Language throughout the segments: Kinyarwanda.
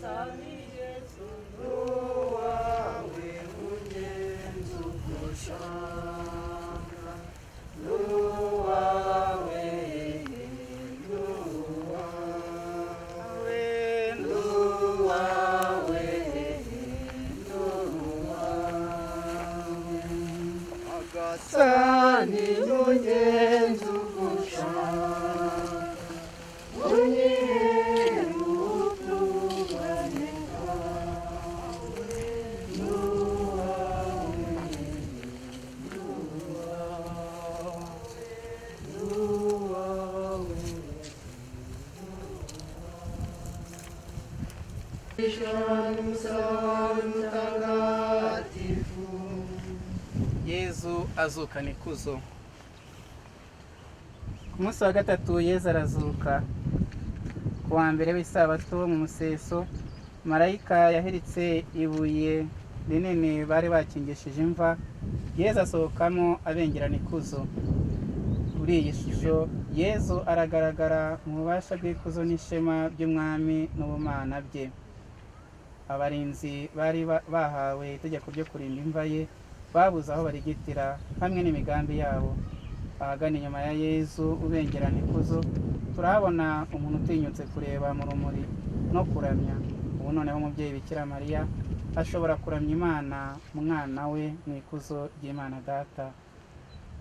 Nyagasani Yezu, n'uwawe ungenza uko ushaka, n'uwawe, n'uwawe, n'uwawe, n'uwawe. Nyagasani ungenza uko ushaka, unyihere ubutungane bwawe, n'uwawe, n'uwawe, n'uwawe. Ijana mutagatifu. Yezu azukana ikuzo. Ku munsi wa gatatu Yezu arazuka. Ku wa mbere w'isabato mu museso, marayika yahiritse ibuye rinini bari bakingishije imva, Yezu asohokamo abengerana ikuzo. Kuri iyi shusho Yezu aragaragara mu bubasha bw'ikuzo n'ishema by'umwami n'ubumana bye. Abarinzi bari bahawe itegeko ryo kurinda imva ye babuze aho barigitira hamwe n'imigambi yabo. Ahagana inyuma ya Yezu ubengerana ikuzo, turahabona umuntu utinyutse kureba mu rumuri no kuramya. Ubu noneho umubyeyi Bikira Mariya ashobora kuramya Imana umwana we mu ikuzo ry'Imana Data.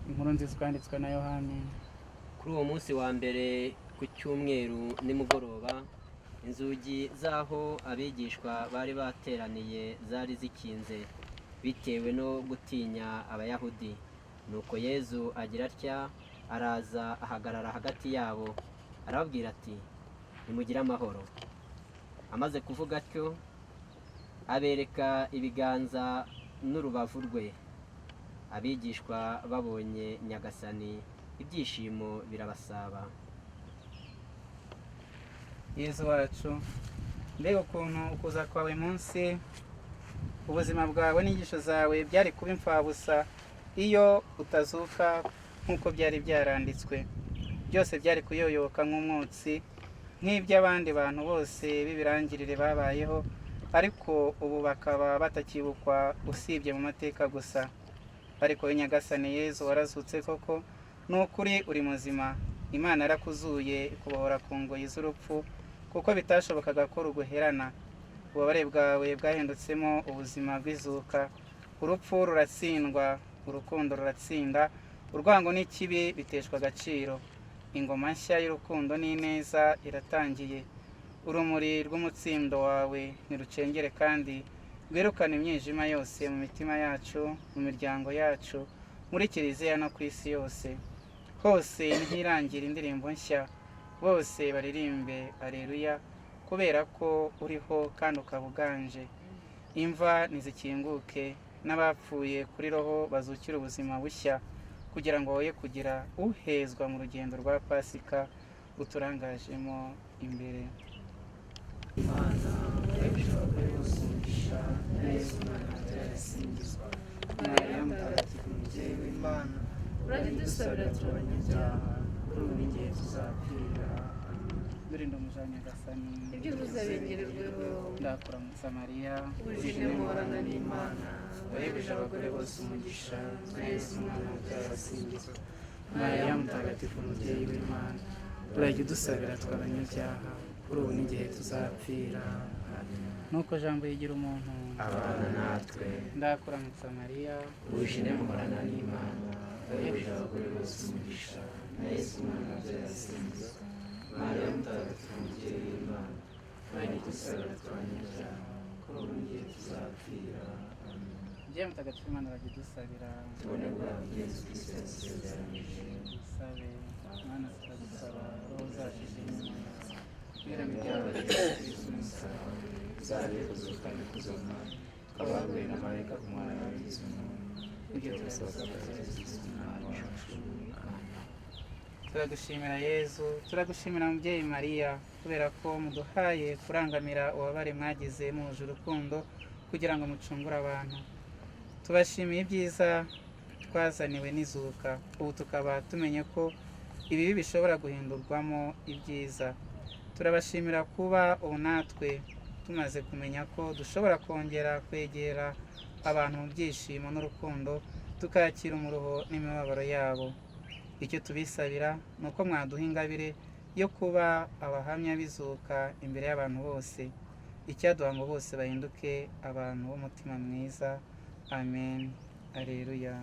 Inkuru nziza yanditswe na Yohani. Kuri uwo munsi wa mbere ku cyumweru nimugoroba, inzugi z'aho abigishwa bari bateraniye zari zikinze bitewe no gutinya Abayahudi. Nuko Yezu agira atya, araza ahagarara hagati yabo, arababwira ati: "Nimugire amahoro." Amaze kuvuga atyo, abereka ibiganza n'urubavu rwe. Abigishwa babonye Nyagasani, ibyishimo birabasaba. Yezu wacu, mbega ukuntu ukuza kwawe munsi, ubuzima bwawe n'inyigisho zawe byari kuba imfabusa iyo utazuka nk'uko byari byaranditswe. Byose byari kuyoyoka nk'umwotsi, nk'iby'abandi bantu bose b'ibirangirire babayeho, ariko ubu bakaba batakibukwa usibye mu mateka gusa. Ariko we Nyagasani Yezu warazutse koko, ni ukuri uri muzima. Imana yarakuzuye ikubohora ku ngoyi z'urupfu, kuko bitashobokaga ko ruguherana. Ububabare bwawe bwahindutsemo ubuzima bw'izuka. Urupfu ruratsindwa, urukundo ruratsinda, urwango n'ikibi biteshwa agaciro. Ingoma nshya y'urukundo n'ineza iratangiye. Urumuri rw'umutsindo wawe nirucengere kandi rwirukane imyijima yose mu mitima yacu, mu miryango yacu, muri kiliziya no ku isi yose. Hose ntihirangira indirimbo nshya, bose baririmbe aleluya, kubera ko uriho kandi ukaba uganje. Imva nizikinguke, n'abapfuye kuri roho bazukire ubuzima bushya, kugira ngo woye kugira uhezwa mu rugendo rwa Pasika uturangajemo imbere. Imana wahebuje bose umugisha, na Yezu umwana wabyaye arasingizwa. Mariya mutagatifu umubyeyi w'Imana, Urajye udusabira turi abanyabyaha, kuri ubu n'igihe tuzapfira. Amen. Durinda umuja wa Nyagasani. Ibyo uvuze bigerweho. Ndakuramutsa Mariya, Ujine muhorana n'Imana, wahebuje abagore bose umugisha, na Yezu umwana wabyaye arasingizwa. Mariya mutagatifu umubyeyi w'Imana, urajye udusabira twe abanyabyaha, kuri ubu n'igihe tuzapfira. Amen. Nuko Jambo yigira umuntu, Abana natwe. Ndakuramutsa Mariya, Ujine muhorana n'Imana, wahebuje abagore bose umugisha, na Yezu umwana wabyaye arasingizwa. Mariya mutagatifu umubyeyi w'Imana, urajye udusabira twe abanyabyaha, kuri ubu n'igihe tuzapfira. Amen. Mubyeyi mutagatifu Imana, urajye udusabira. Tubone bwa Yezu Kristo yadusezeranyije. Dusabe. Mana, turagusaba roho zacu z'Imana kubera ibyaha Yesu umusaraba uzabe kuzukana ikuzo Mwami, twabaguye na marayika ku mwana wabigize umuntu, ibyo turasaba Yezu Kristo umwami wacu. Amen. Turagushimira Yezu, turagushimira mubyeyi Mariya, kubera ko muduhaye kurangamira ububabare mwagize muhuje urukundo kugira ngo mucungure abantu. Tubashimiye ibyiza twazaniwe n'izuka, ubu tukaba tumenye ko ibibi bishobora guhindurwamo ibyiza. Turabashimira kuba ubu natwe Tumaze kumenya ko dushobora kongera kwegera abantu mu byishimo n'urukundo, tukakira umuruho n'imibabaro yabo. Icyo tubisabira ni uko mwaduha ingabire yo kuba abahamya b'izuka imbere y'abantu bose, icyaduha ngo bose bahinduke abantu b'umutima mwiza. Amen. Alleluya.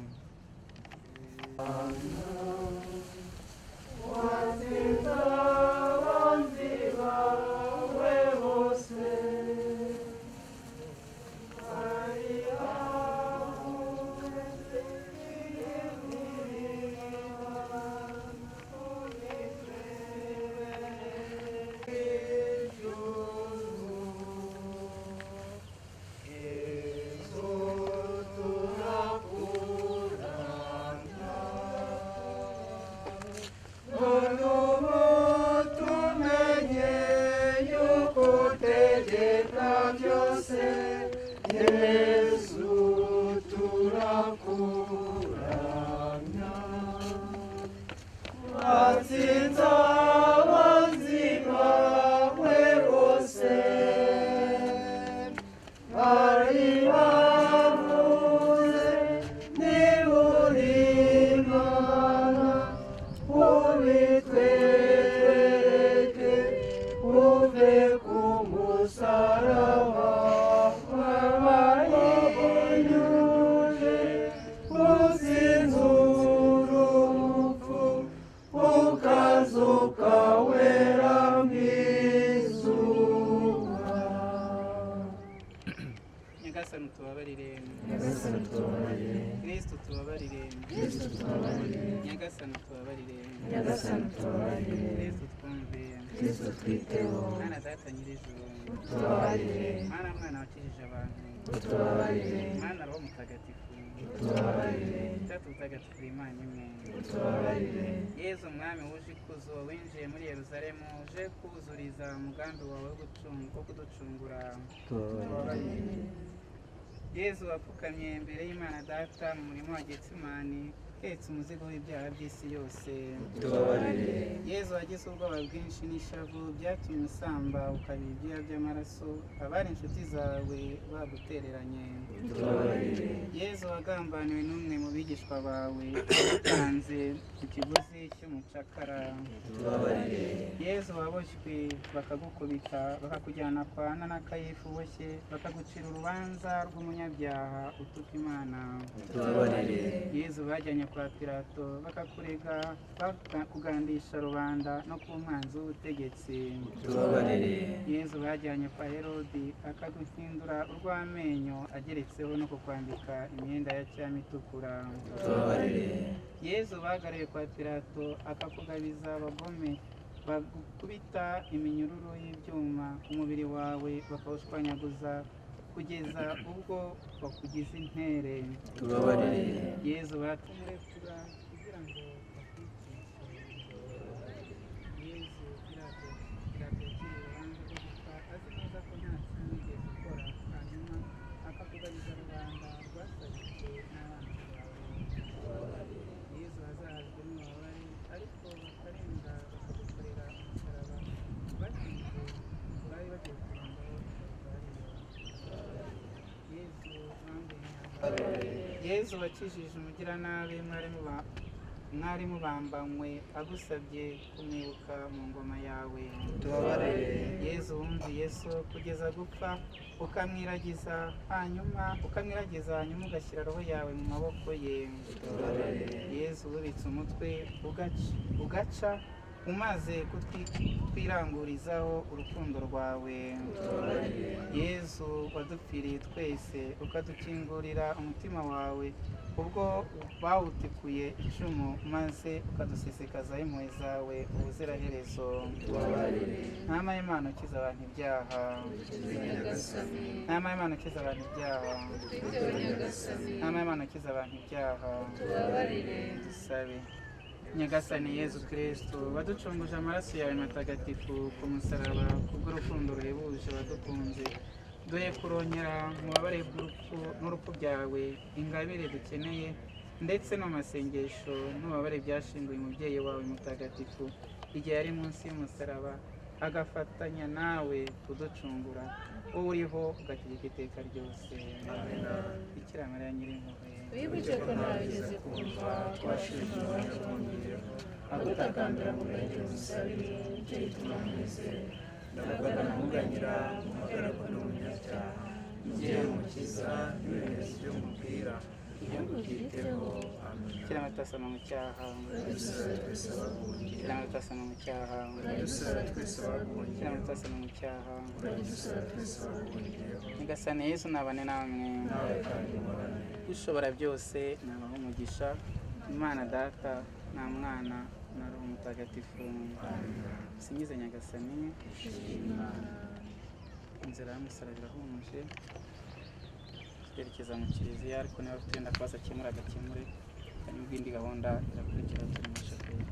Nyagasani tubabarire. Nyagasani tubabarire. Kristo tubabarire. Kristo tubabarire. Nyagasani tubabarire. Nyagasani tubabarire. Kristo twumve. Kristo twiteho. Mwana Data nyir'ijuru, Tubabarire. Mwana mwana wakijije abantu, Tubabarire. Mwana Roho Mutagatifu, Tubabarire. Utatu Mutagatifu, Imana imwe. Tubabarire. Yezu Mwami wuje ikuzo, winjiye muri Yerusalemu uje kuzuriza umugambi wawe wo kuducungura. Tubabarire. Yezu wapfukamye imbere y'Imana Data mu murima wa Getsemani, uhetse umuzigo w'ibyaha by'isi yose. Tubabarire. Yezu wagize ubwoba bwinshi n'ishavu byatumye usamba ukabira ibyuya by'amaraso, abari inshuti zawe bagutereranye. Tubabarire. Yezu wagambaniwe n'umwe mu bigishwa bawe, watanze ikiguzi cy'umucakara. Tubabarire. Yezu waboshywe bakagukubita, bakakujyana kwa Ana na Kayifa uboshye, bakagucira urubanza rw'umunyabyaha utuka Imana. Tubabarire. Yezu bajyanye kwa Pilato bakakurega bakugandisha rubanda no kuba umwanzi w'ubutegetsi. Tubabarire. Yezu bajyanye kwa Herodi akaguhindura urw'amenyo ageretseho no kukwambika imyenda ya cyami itukura. Tubabarire. Yezu bagaruye kwa Pilato akakugabiza abagome bagukubita iminyururu y'ibyuma, umubiri wawe bakawushwanyaguza kugeza ubwo bakugize intere. Tubabarire. Yezu batumurekura kugira ngo bakwicishe. Yezu Pilato yakiriye urubanza rwo gupfa azi neza ko nta kibi wigeze ukora, hanyuma akakugabiza rubanda rwasabitswe n'abanzi bawe. Yezu wazahajwe n'ububabare ariko bakarenga bakagukorera umusaraba batinze bari bagiye kurundaho Kaluvariyo. Yezu wambaye imyambaro, Yezu wakijije umugiranabi mwari mubambanywe agusabye kumwibuka mu ngoma yawe. Tubabarire. Yezu wumviye so kugeza gupfa, ukamwiragiza hanyuma ugashyira roho yawe mu maboko ye. Tubabarire. Yezu wubitse umutwe ugaca umaze kutwirangurizaho urukundo rwawe. Tubabarire. Yezu wadupfiriye twese ukadukingurira umutima wawe ubwo bawutikuye icumu, maze ukadusesekazaho impuhwe zawe ubuziraherezo. Tubabarire. Ntama y'Imana ukiza abantu ibyaha. Nyagasani. Ntama y'Imana ukiza abantu ibyaha. Twiteho Nyagasani. Ntama y'Imana ukiza abantu ibyaha. Tubabarire. Dusabe. Nyagasani Yezu Kristu, waducunguje amaraso yawe matagatifu ku musaraba kubw'urukundo ruhebuje wadukunze, duhe kurongera mu bubabare bw'urupfu n'urupfu byawe ingabire dukeneye, ndetse no mu masengesho n'ububabare byashinguye umubyeyi wawe mutagatifu igihe yari munsi y'umusaraba, agafatanya nawe kuducungura, wowe uriho ugategeka iteka ryose. Bikira Mariya Nyirimpuhwe, Wibuke ko ntawigeze kumva twashinje ububasha bwongereho agutakambira ngo umureke musabire, nicyo gituma mwizera. Ndavugana ntuganyira umugaragu ni umunyabyaha. Mubyeyi mukiza, ntiwemeze ibyo mubwira, igihugu byiteho. Amen. Bikira Mariya utasama mu cyaha, Dusabe twese abaguhungiye. Bikira Mariya utasama mu cyaha, Dusabe twese Bikira abaguhungiye. Mariya utasama mu cyaha. Dusabe twese abaguhungiyeho. Nyagasani Yezu nabane namwe. Nawe kandi muhorane. Ushobora byose nabaha umugisha, Imana Data na Mwana na Roho Mutagatifu. Singize Nyagasani. Inzira y'umusaraba irahumuje, twerekeza mu kiliziya, ariko niba afite wenda akabazo akemura agakemure, hanyuma indi gahunda irakurikira turi mu ishapule.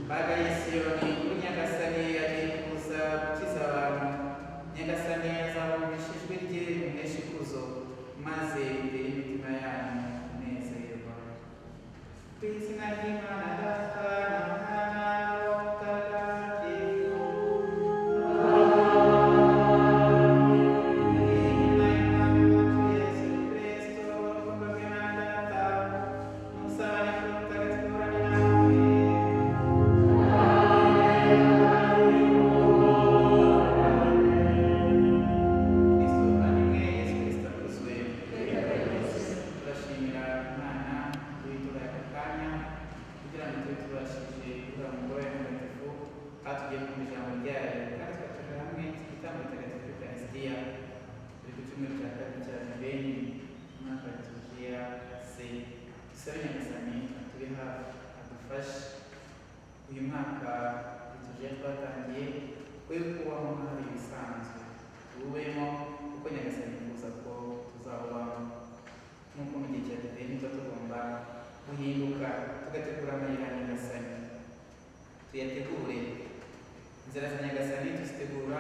Mbaga y'Isiyoni, kuri Nyagasani agiye kuza gukiza abantu. Nyagasani azabumvisha ijwi rye rimuheshe ikuzo, maze imbere y'imitima yanyu munezerwa. Ku izina ry'Imana Data na Mwana na Roho Mutagatifu. Imana y'Umwami wacu Yesu Kristo, urukundo rw'Imana Data, n'ubusabane bwa Mutagatifu buhorane namwe. Kristo amwe Yesu Kristo akuzwe. Turashimira Imana kuyiduhaye aka kanya kugira ngo tube tubashije guhura mu ngoro ya mutagatifu, aho tugiye kumva ijambo ryayo kandi tugaturira hamwe igitambo gitagatifu cy'Ukarisitiya. Turi ku cyumweru cya kabiri cya Adventi, umwaka wa liturujia C. Dusabe Nyagasani. atube hafi, adufashe. Uyu mwaka liturujia twatangiye we kubaho nk'aho ibisanzwe, tuwubemo kuko Nyagasani yifuza ko tuzawubamo. Nk'uko mu gihe cya Adventi tuba tugomba guhinduka, tugategura amayira ya Nyagasani, tuyategure. Inzira za Nyagasani tuzitegura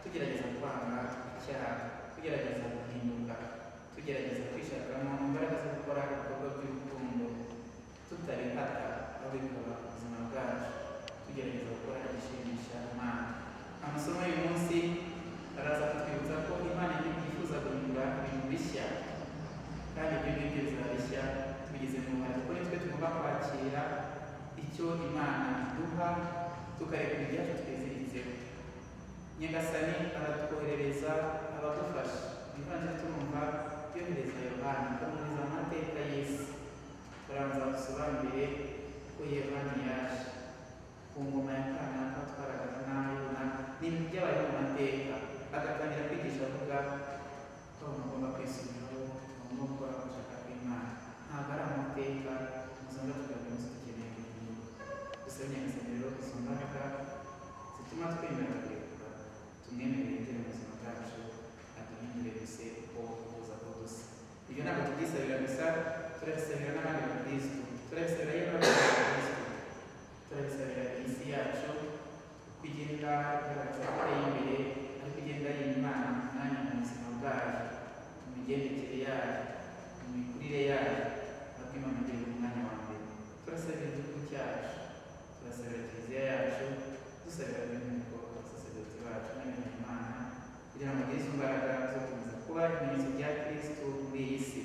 tugerageza kwanga icyaha, tugerageza guhinduka, tugerageza kwishakamo imbaraga zo gukora ibikorwa by'urukundo, tutabihata ahubwo bikaba ubuzima bwacu, tugerageza gukora igishimisha Imana. Amasomo y'uyu munsi araza kutwibutsa ko Imana yifuza guhindura ibintu bishya, kandi ibyo ngibyo bizaba bishya tubigizemo uruhare, kuko nitwe tugomba kwakira icyo Imana iduha, tukarekura ibyacu twiziritseho. Nyagasani aratwoherereza abadufasha. Ivanjiri turumva yohereza Yohani, akamwohereza amateka y'isi. Turabanza dusobanurire ko Yohani yaje ku ngoma ya kanaka, twaraga nabi runaka, ni ibintu byabaye mu mateka. Agatangira kwigisha avuga ko mugomba kwisubiraho, mugomba gukora gushaka kw'Imana. Ntabwo ari amateka mu buzima bwacu bwa buri munsi, dukeneye guhinduka. Dusabe Nyagasani rero izo mbaraga zituma twemera kurekura, tumwemerere yinjire mu buzima bwacu, aduhindure duse uko yifuza ko dusa. Ibyo ntabwo tubyisabira gusa, turabisabira n'abandi bakristu, turabisabira yewe n'abandi bakristu, turabisabira isi yacu uko igenda igaragaza ko iteye imbere, ariko igenda yiha Imana umwanya mu buzima bwayo, mu migendekere yayo, mu mikurire yayo, ahubwo Imana igiye mu mwanya wa mbere. Turasabira igihugu cyacu, turasabira kiliziya yacu, dusabira by'umwihariko abasaseredoti bacu n'abihayimana, kugira ngo bagire izo mbaraga zo gukomeza kuba ibimenyetso bya Kristu muri iyi si,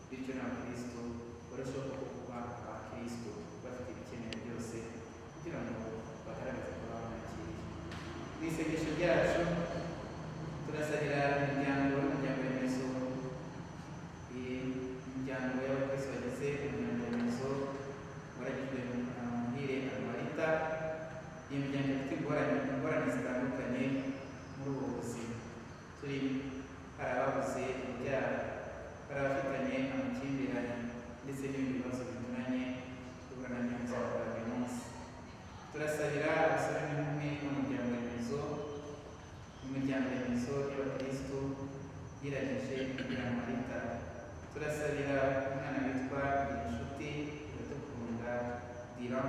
bityo n'abakristu barusheho kuba abakristu bafite ibikenewe byose kugira ngo bagaragaze ko bamwakiriye. Mu isengesho ryacu turasabira imiryango n'imiryango remezo, imiryango y'abakristu bagize umuryango remezo waragijwe Muhire Anuarita. Iyo miryango ifite ingorane zitandukanye muri ubu buzima turimo. Hari ababuze urubyaro, hari abafitanye amakimbirane, ndetse n'ibindi bibazo binyuranye duhura nabyo mu buzima bwa buri munsi. Turasabira abasore n'inkumi b'umuryango remezo, imiryango remezo y'abakristu yiragije Muhire Anuarita. Turasabira umwana witwa Inshuti Iradukunda Diran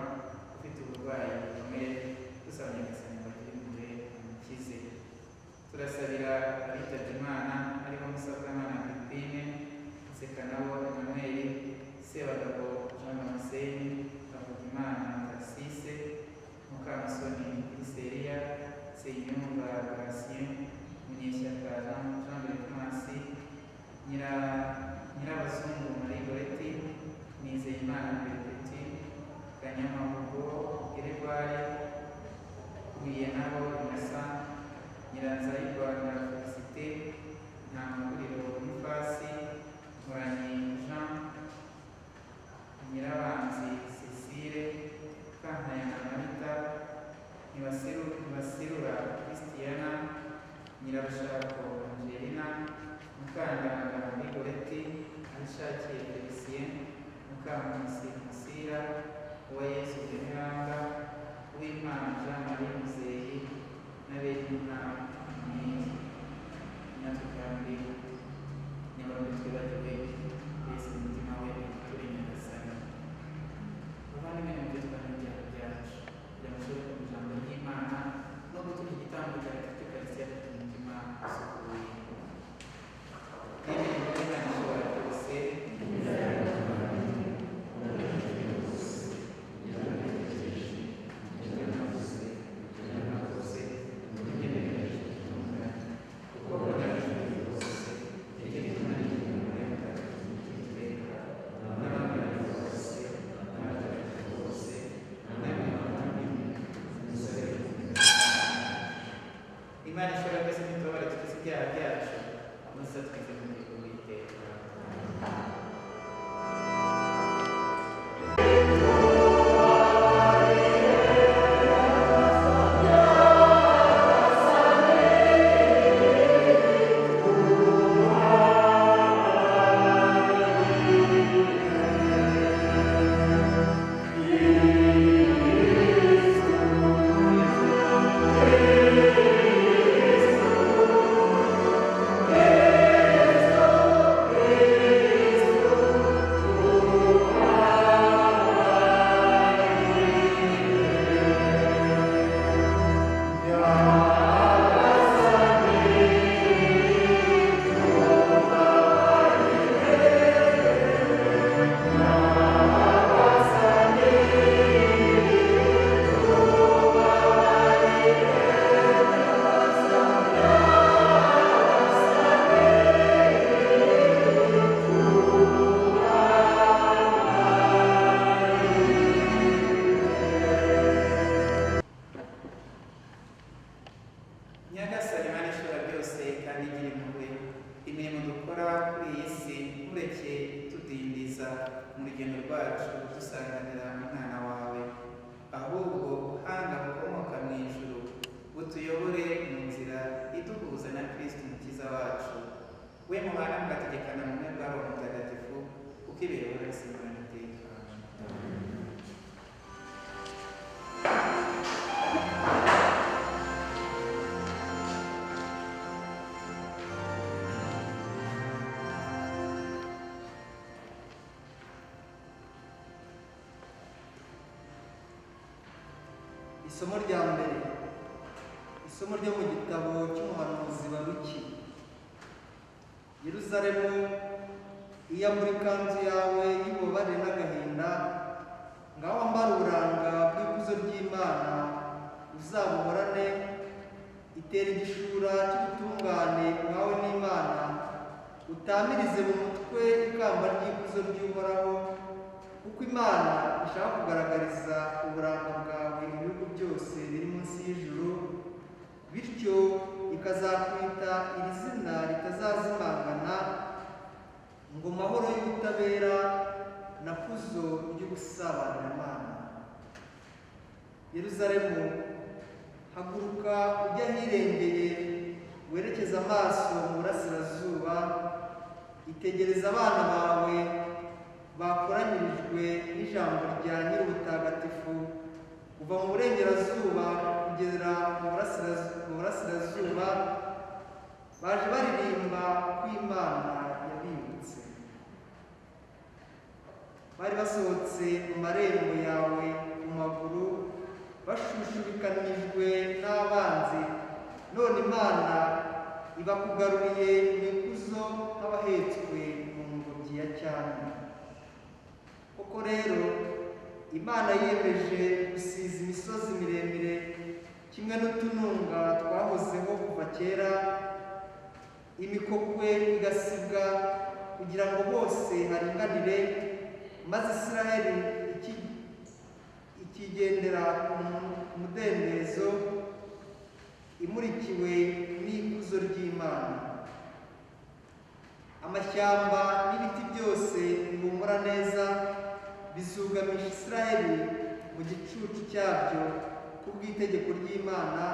ufite uburwayi bukomeye, dusaba Nyagasani ngo agire impuhwe amukize. Turasabira abitabye Imana harimo Musakamana Agripine, Nsekanabo Emmanuel, Sebagabo Jean Damascene, Havugimana Tharcisse, Mukamusoni Glyceria, Nsengiyumva Gratien, Munyeshyaka Jean Berchmas, Nyirabazungu Marie Goretti, Nizeyimana Perpétue, Kanyamahugo Gregoire, Huyenabo Innocent, Nyiranzayirwanda Félicité, Ntamaguriro Boniface, Nkoranyi Jean, Nyirabanzi Cecile, Kankayana Marita, Ntibaserura Christiana, Nyirarushako Angelina, Mukandanga Marie Goretti, Ahishakiye Félicien, Mukamusi Musira, Uwayezu Veneranda, Uwimana Jean Marie Muzeyi n'Abenimana Emile. Natwe kandi nyamara twibagiwe wese mu mutima we turi Nyagasani. Bavandimwe, nimubyo twari ibyaha byacu kugira ngo dushobore kumva ijambo ry'Imana no gutura igitambo cya Ukarisitiya dufite umutima usukuye. Nemeye ko Imana ishobora byose, Imana ishobora byose nitubabare tukize ibyaha byacu, maze twize mu gihugu w'iteka. Amen. Isomo rya mbere, isomo ryo mu gitabo cy'umuhanuzi Baruki. Yeruzalemu, iyambura ikanzu yawe y'ububabare n'agahinda, ngaho wambara uburanga bw'ikuzo ry'Imana uzabuhorane, itera igishura cy'ubutungane uhawe n'Imana, utamirize mu mutwe ikamba ry'ikuzo ry'Uhoraho, kuko Imana ishaka kugaragariza uburanga bwawe ibihugu byose biri munsi y'ijuru, bityo ikazakwita iri zina ritazazimangana, ngo mahoro y'ubutabera na kuzo ry'ubusabanamana. Yeruzalemu, haguruka ujye ahirengeye, werekeze amaso mu burasirazuba, itegereza abana bawe bakoranyirijwe n'ijambo rya Nyir'ubutagatifu, kuva mu burengerazuba kugera mu burasirazuba, baje baririmba ko Imana yabibutse. Bari basohotse mu marembo yawe ku maguru, bashushubikanijwe n'abanzi, none Imana ibakugaruriye mu ikuzo nk'abahetswe mu ngobyi ya cyami. Koko rero Imana yiyemeje gusiza imisozi miremire kimwe n'utununga twahozeho kuva kera, imikokwe igasibwa kugira ngo bose haringanire, maze Israheli ikigendera ku mudendezo, imurikiwe n'ikuzo ry'Imana. Amashyamba n'ibiti byose bihumura neza bizugamisha Israheli mu gicucu cyabyo kubw'itegeko ry'Imana,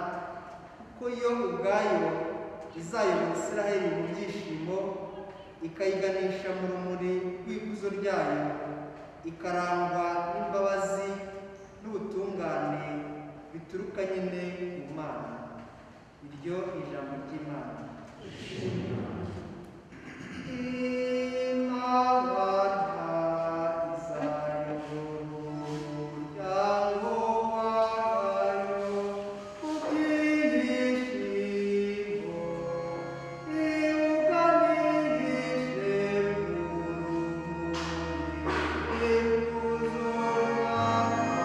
kuko yo ubwayo izayobora Israheli mu byishimo, ikayiganisha mu rumuri rw'ikuzo ryayo, ikarangwa n'imbabazi n'ubutungane bituruka nyine ku Mana. Iryo ni ijambo ry'Imana. Imana izayobora umuryango wayo mu byishimo, iwuganishe mu rumuri rw'ikuzo ryayo.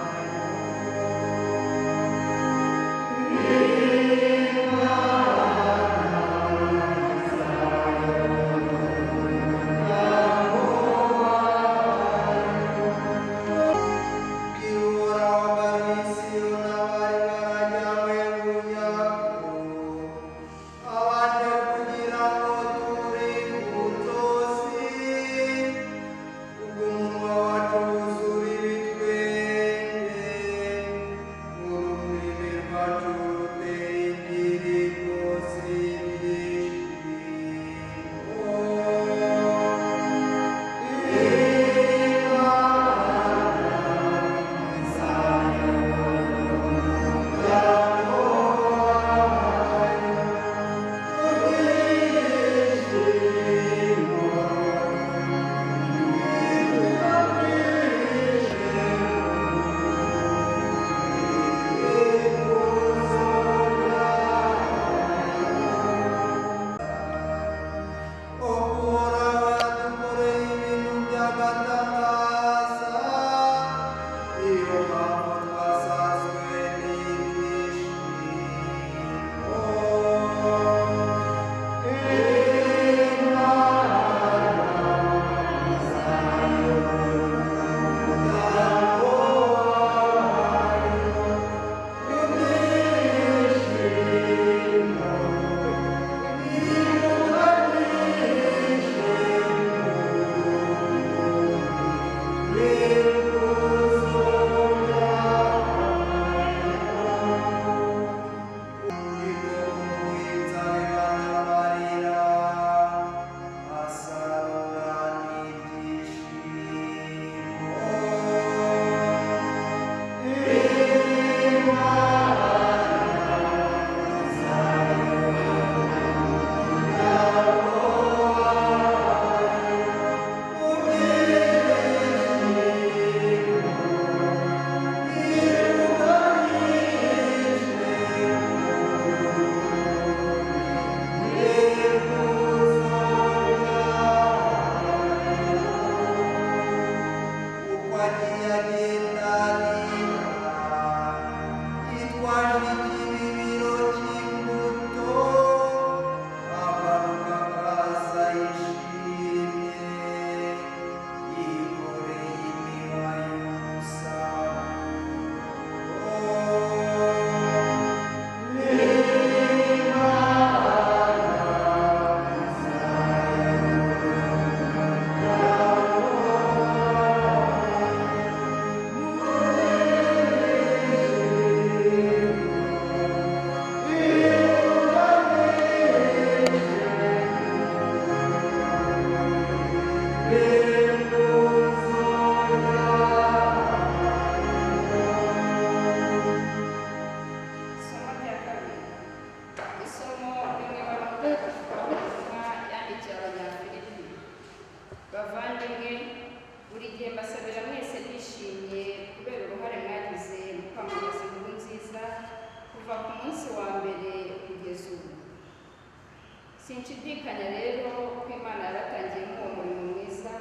Sinshidikanya rero ko Imana yabatangiyemo uwo murimo mwiza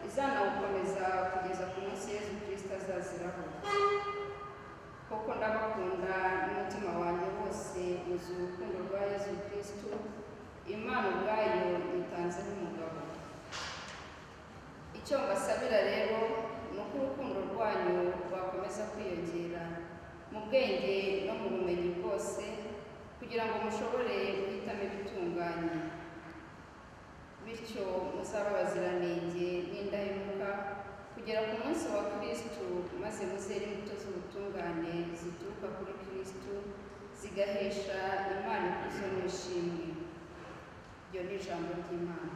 izanawukomeza kugeza ku munsi Yezu Kristo azaziraho. Koko ndabakunda n'umutima wanjye wose wuzuye urukundo rwa Yezu Kristo, Imana ubwayo yitanzeho umugabo. Icyo mbasabira rero ni uko urukundo rwanyu rwakomeza kwiyongera mu bwenge no mu bumenyi bwose, kugira ngo mushobore guhitamo ibitunganye, bityo muzabe abaziranenge n'indahemuka kugera ku munsi wa Kristo, maze muzere imbuto z'ubutungane zituruka kuri Kristo zigahesha Imana ikuzo n'ishimwe. Iryo ni ijambo ry'Imana.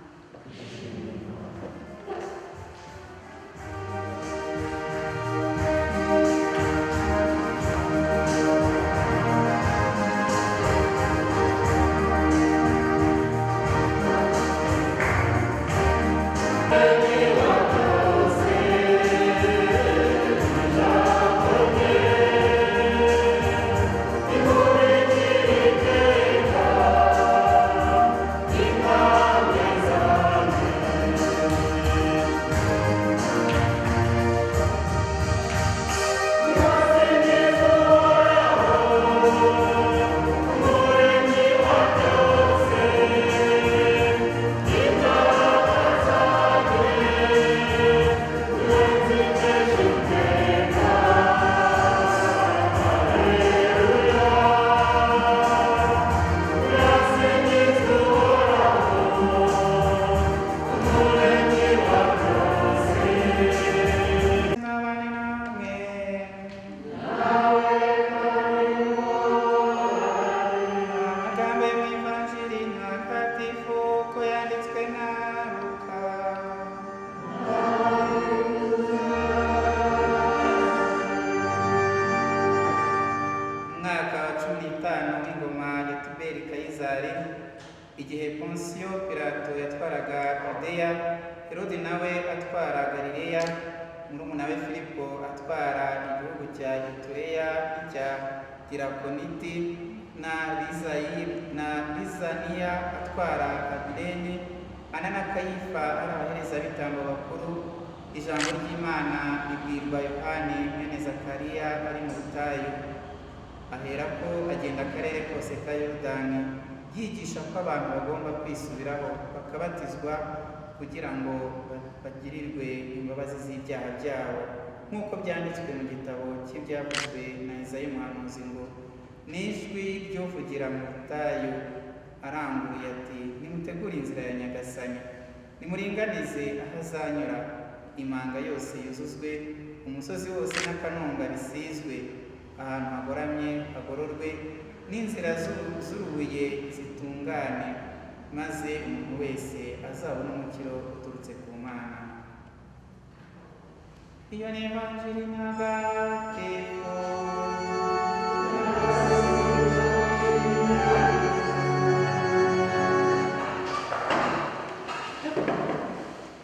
Amagambo yo mu Ivanjiri ntagatifu uko yanditswe na Luka. Mu mwaka wa 15 w'ingoma ya Tiberi Kayizari, igihe Ponsiyo Pilato yatwaraga Yudeya, Herodi nawe atwara Galileya, murumuna we Filipo atwara igihugu cya Itureya n'icya Tirakoniti, na Lizaniya atwara Abilene, Ana na Kayifa ari abaherezabitambo bakuru. Ijambo ry'Imana ribwirwa Yohani mwene Zakariya ari mu butayu. Aherako agenda akarere kose ka Yorodani yigisha ko abantu bagomba kwisubiraho bakabatizwa kugira ngo bagirirwe imbabazi z'ibyaha byabo, nk'uko byanditswe mu gitabo cy'ibyavuzwe na Izayi umuhanuzi ngo: n'ijwi ry'uvugira mu butayu aranguruye ati: nimutegure inzira ya Nyagasani, nimuringanize aho azanyura, imanga yose yuzuzwe, umusozi wose n'akanunga bisizwe, ahantu hagoramye hagororwe, n'inzira z'urubuye zitungane, maze umuntu wese azabone umukiro uturutse ku Mana. Iyo ni Ivanjiri ntagatifu.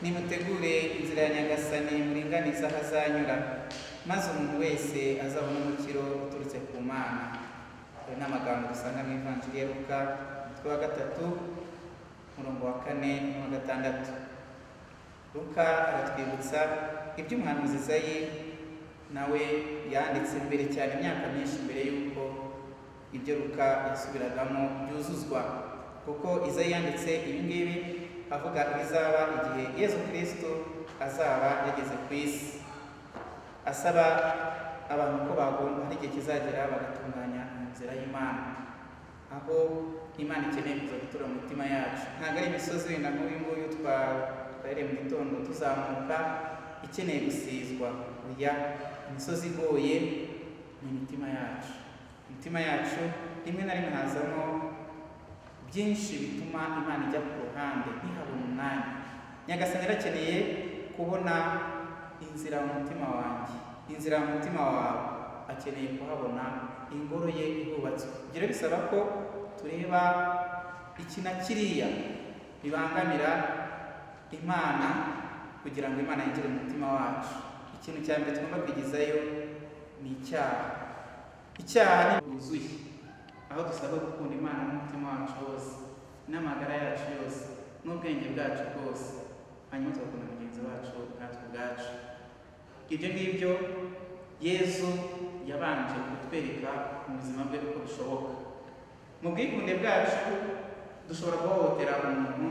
Nimutegure inzira ya Nyagasani, muringanize aho azanyura, maze umuntu wese azabone umukiro uturutse ku Mana. Ayo ni amagambo dusanga mu Ivanjiri ya Luka, umutwe wa 3, umurongo wa 4 n'uwa 6. Luka aratwibutsa ibyo umuhanuzi Izayi nawe yanditse mbere cyane, imyaka myinshi mbere y'uko ibyo Luka yasubiragamo byuzuzwa, kuko Izayi yanditse ibi ngibi avuga ibizaba igihe Yezu Kristo azaba yageze ku isi, asaba abantu ko bagomba hari igihe kizagera bagatunganya inzira y'Imana, aho Imana ikeneye kuza gutura mu mitima yacu. Ntabwo ari imisozi wenda nk'uyu nguyu twahereye mu gitondo tuzamuka ikeneye gusizwa. Oya, imisozi igoye ni imitima yacu. Imitima yacu rimwe na rimwe hazamo byinshi bituma Imana ijya ku ruhande ntihabone umwanya. Nyagasani arakeneye kubona inzira mu mutima wanjye, inzira mu mutima wawe, akeneye kuhabona ingoro ye ihubatswe. Ibyo rero bisaba ko tureba iki na kiriya bibangamira Imana kugira ngo Imana yinjire mu mutima wacu. Ikintu cya mbere tugomba kwigizayo ni icyaha. Icyaha ni wuzuye, aho dusabwa gukunda Imana n'umutima wacu wose. n'amagara yacu yose n'ubwenge bwacu bwose, hanyuma tugakunda mugenzi wacu natwe ubwacu. Ibyo ngibyo Yezu yabanje kutwereka mu buzima bwe uko bishoboka. Mu bwikunde bwacu dushobora guhohotera umuntu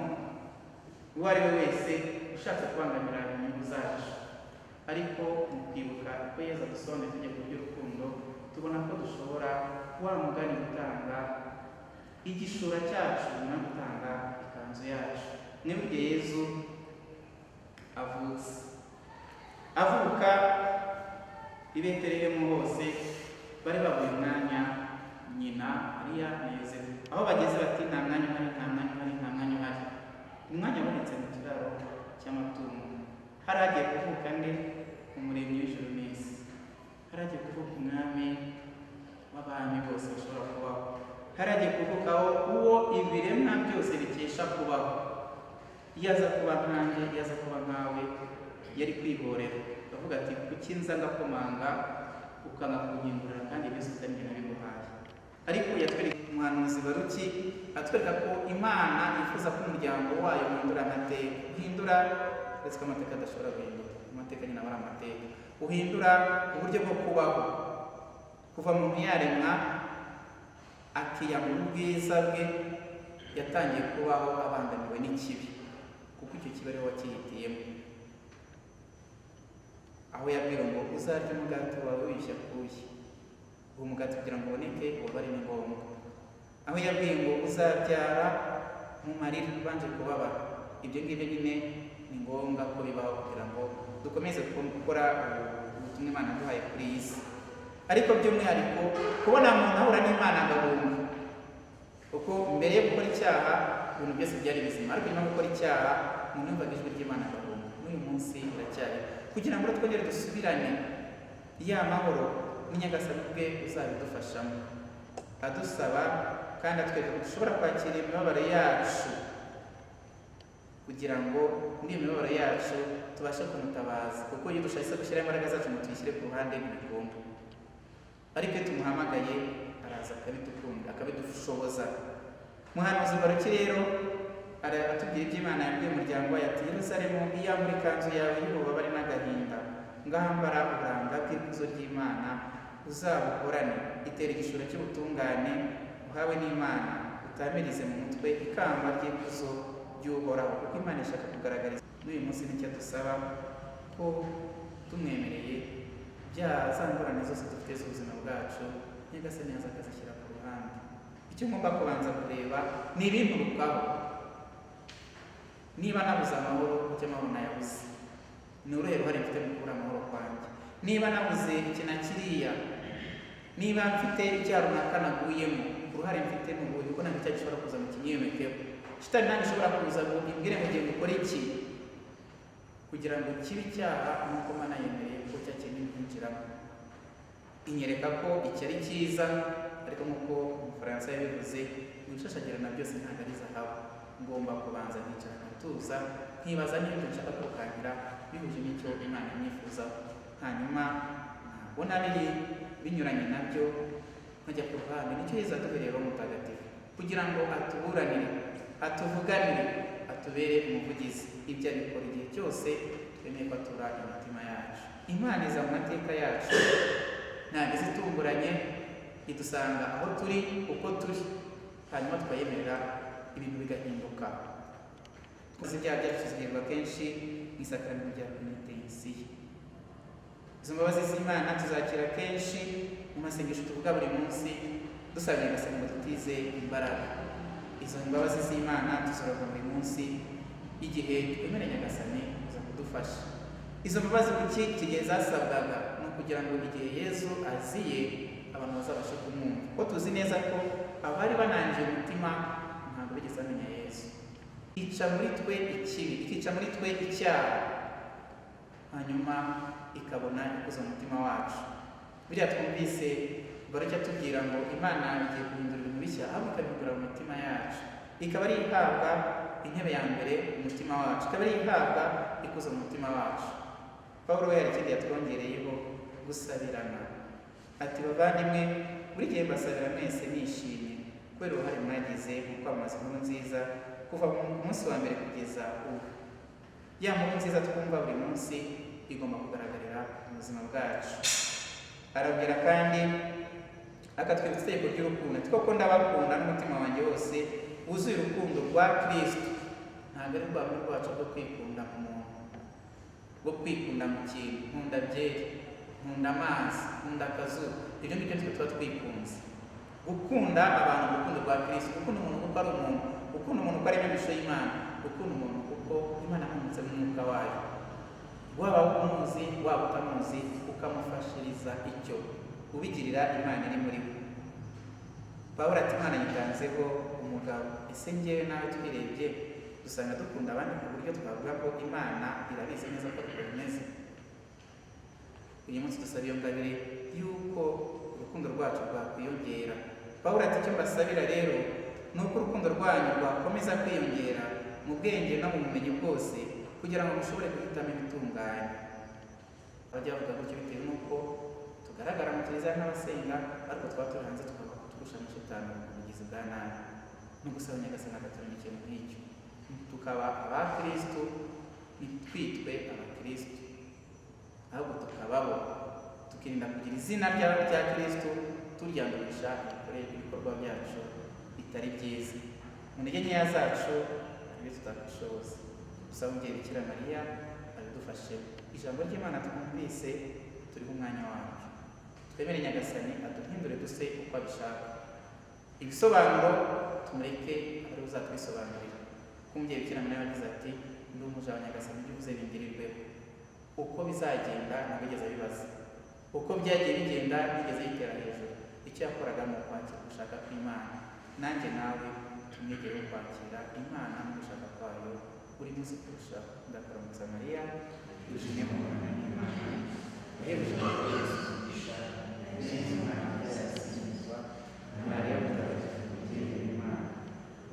uwo ari we wese ushatse kubangamira inyungu zacu, ariko mu kwibuka uko Yezu adusobanurira itegeko ry'urukundo, tubona ko dushobora wa mugani gutanga igishura cyacu no gutanga ikanzu yacu. Niba igihe Yezu avutse, avuka i Betelehemu hose bari babuye umwanya nyina Mariya na Yozefu, aho bageze bati nta mwanya uhari, nta mwanya uhari, nta mwanya uhari. Umwanya wabonetse mu kiraro cy'amatungo. Hari hagiye kuvuka nde? Umuremyi w'ijuru n'isi. Hari hagiye kuvuka umwami w'abami bose bashobora kubaho. Hari hagiye kuvukaho uwo ibiremwa byose bikesha kubaho. Iyo aza kuba nkanjye, iyo aza kuba nkawe, yari kwihorera avuga ati kuki nza ngakomanga ukanga kunkingurira kandi byose utari njye nabiguhaye. Ariko yatwereka umuhanuzi Baruki, atwereka ko Imana yifuza ko umuryango wayo uhindura amateka, uhindura, uretse ko amateka adashobora guhinduka, amateka nyine aba ari amateka, uhindura uburyo bwo kubaho, kuva muntu yaremwa akiyambura ubwiza bwe, yatangiye kubaho abangamiwe n'ikibi, kuko icyo kibi ariwe wakihitiyemo. Aho yabwira ngo uzarya umugati wawe wishya kuye, uwo mugati kugira ngo uboneke ubabare ni ngombwa. Aho yabwiye ngo uzabyara mu marira ubanje kubabara, ibyo ngibyo nyine ni ngombwa ko bibaho kugira ngo dukomeze gukora ubutumwa Imana yaduhaye kuri iyi si. Ariko by'umwihariko kubona umuntu ahura n'Imana agahunga, kuko mbere yo gukora icyaha ibintu byose byari bizima, ariko nyuma yo gukora icyaha umuntu yumvaga ijwi ry'Imana agahunga. N'uyu munsi iracyari kugira ngo twongere dusubirane ya mahoro, ni Nyagasani ubwe uzabidufashamo, adusaba kandi atwereka ko dushobora kwakira imibabaro yacu, kugira ngo muri iyo mibabaro yacu tubashe kumutabaza, kuko iyo dushatse gushyira imbaraga zacu ngo tuyishyire ku ruhande ntibigomba, ariko iyo tumuhamagaye araza akabidukunda, akabidushoboza. Muhanuzi Baruki rero aratubwira ibyo Imana yabwiye umuryango wayo ati Yerusalemu, iyambure ikanzu yawe y'ububabare n'agahinda, ngahambara uburanga bw'ikuzo ry'Imana uzabuhorane, itera igishura cy'ubutungane uhawe n'Imana, utamirize mu mutwe ikamba ry'ikuzo ry'Uhoraho, kuko Imana ishaka kugaragariza. N'uyu munsi nicyo dusaba, ko tumwemereye bya za ngorane zose dufite z'ubuzima bwacu, Nyagasani yaza akazishyira ku ruhande. Icyo ngomba kubanza kureba ni ibinturukaho. Niba nabuze amahoro, kuki amahoro nayabuze? Ni uruhe ruhare mfite mu kubura amahoro kwanjye? Niba nabuze iki na kiriya, niba mfite icyaha runaka naguyemo, uruhare mfite ni ubuhe? Kuko ntabwo icyaha gishobora kuza mu kinyemekeho. Shitani ntabwo ishobora kuza ngo imbwire ngo ngiye gukora iki kugira ngo kibe icyaha, nuko Imana yemereye ko cyakeneye kwinjiramo. Inyereka ko iki ari cyiza, ariko nk'uko Umufaransa yabivuze, ibishashagirana byose ntabwo ari zahabu. Ngomba kubanza nkicara nkatuza, nkibaza niba ibyo nshaka kukangira bihuje n'icyo Imana inyifuzaho, hanyuma nabona biri binyuranye nabyo nkajya ku ruhande. Nicyo Yezu aduhereye Roho Mutagatifu kugira ngo atuburanire, atuvuganire, atubere umuvugizi. Ibyo abikora igihe cyose twemeye ko atura imitima yacu. Imana iza mu mateka yacu, ntabwo iza itunguranye, idusanga aho turi uko turi, hanyuma tukayemerera ibintu bigahinduka. Twese ibyaha byacu tuzigirwa kenshi mu isakaramentu rya penitensiya. Izo mbabazi z'Imana tuzakira kenshi mu masengesho tuvuga buri munsi, dusaba Nyagasani ngo dutize imbaraga. Izo mbabazi z'Imana tuzororwa buri munsi igihe twemera Nyagasani kuza kudufasha. Izo mbabazi kuki iki gihe zasabwaga? Ni ukugira ngo igihe Yezu aziye abantu bazabashe kumwumva, kuko tuzi neza ko abari banangiye umutima ntabwo bigeze bamenya Yezu. Ica muri twe ikibi, ikica muri twe icyaha, hanyuma ikabona ikuza umutima wacu. Biriya twumvise Baruki atubwira ngo Imana igiye guhindura ibintu bishya, ahubwo ikabihindura mu mitima yacu, ikaba ari ihabwa intebe ya mbere mu mutima wacu, ikaba ari ihabwa ikuza mu mutima wacu. Pawulo we hari ikindi yatwongereyeho, gusabirana. Ati bavandimwe, buri gihe mbasabira mwese nishimye, Kubera uruhare mwagize mu kwamamaza inkuru nziza kuva ku munsi wa mbere kugeza ubu. Ya nkuru nziza twumva buri munsi igomba kugaragarira mu buzima bwacu. Arabwira kandi akatwibutsa itegeko ry'urukundo, ati koko ndabakunda n'umutima wanjye wose wuzuye urukundo rwa Kristo. Ntabwo ari rwa rundi rwacu rwo kwikunda mu muntu, rwo kwikunda mu kintu. Nkunda byeri, nkunda amazi, nkunda akazuba, ibyo ngibyo nitwe tuba twikunze. Gukunda abantu urukundo rwa Kristo, gukunda umuntu kuko ari umuntu, gukunda umuntu kuko ari ishusho y'Imana, gukunda umuntu kuko Imana yamumitse mu mwuka wayo, waba umuzi waba utamuzi, ukamufashiriza icyo ubigirira Imana iri muri we. Pawulo ati Imana yitanzeho umugabo. Ese njyewe nawe twirebye dusanga dukunda abandi ku buryo twavuga ko Imana irabizi neza ko bimeze? Uyu munsi dusaba iyo ngabire y'uko urukundo rwacu rwakwiyongera. Pawulo ati icyo mbasabira rero ni uko urukundo rwanyu rwakomeza kwiyongera mu bwenge no mu bumenyi bwose, kugira ngo mushobore guhitamo ibitunganye. Bajya bavuga gutyo bitewe n'uko tugaragara mu kiliziya nk'abasenga, ariko twaba turi hanze tukaba turusha na shitani ubugizi bwa nabi. No gusaba Nyagasani akaturema ikintu nk'icyo, tukaba abakristo, ntitwitwe abakristo, ahubwo tukababo, tukirinda kugira izina rya Kristo turyandurisha ibikorwa byacu bitari byiza. Mu ntege nkeya zacu ibyo tutakwishoboza, gusa umubyeyi Bikira Mariya abidufashe. Ijambo ry'Imana twumvise turiho umwanya waryo, twemere Nyagasani aduhindure duse uko abishaka. Ibisobanuro tumureke ari uzatwisobanurira. Kuko umubyeyi Bikira Mariya yagize ati ndi umuja wa Nyagasani, ibyo uvuze bingirirweho. Uko bizagenda ntabwo yigeze abibaza, uko byagiye bigenda ntigeze yitera hejuru. Icyo yakoraga ni ukwakira ugushaka kw'Imana. Nanjye nawe tumwegere kwakira Imana no gushaka kwayo buri munsi kurushaho. Ndakuramutsa Mariya, yujine muhorana n'Imana, wahebuje Yesu umugisha, n'Imana yasingizwa, Mariya mutagatifu mubyeyi w'Imana,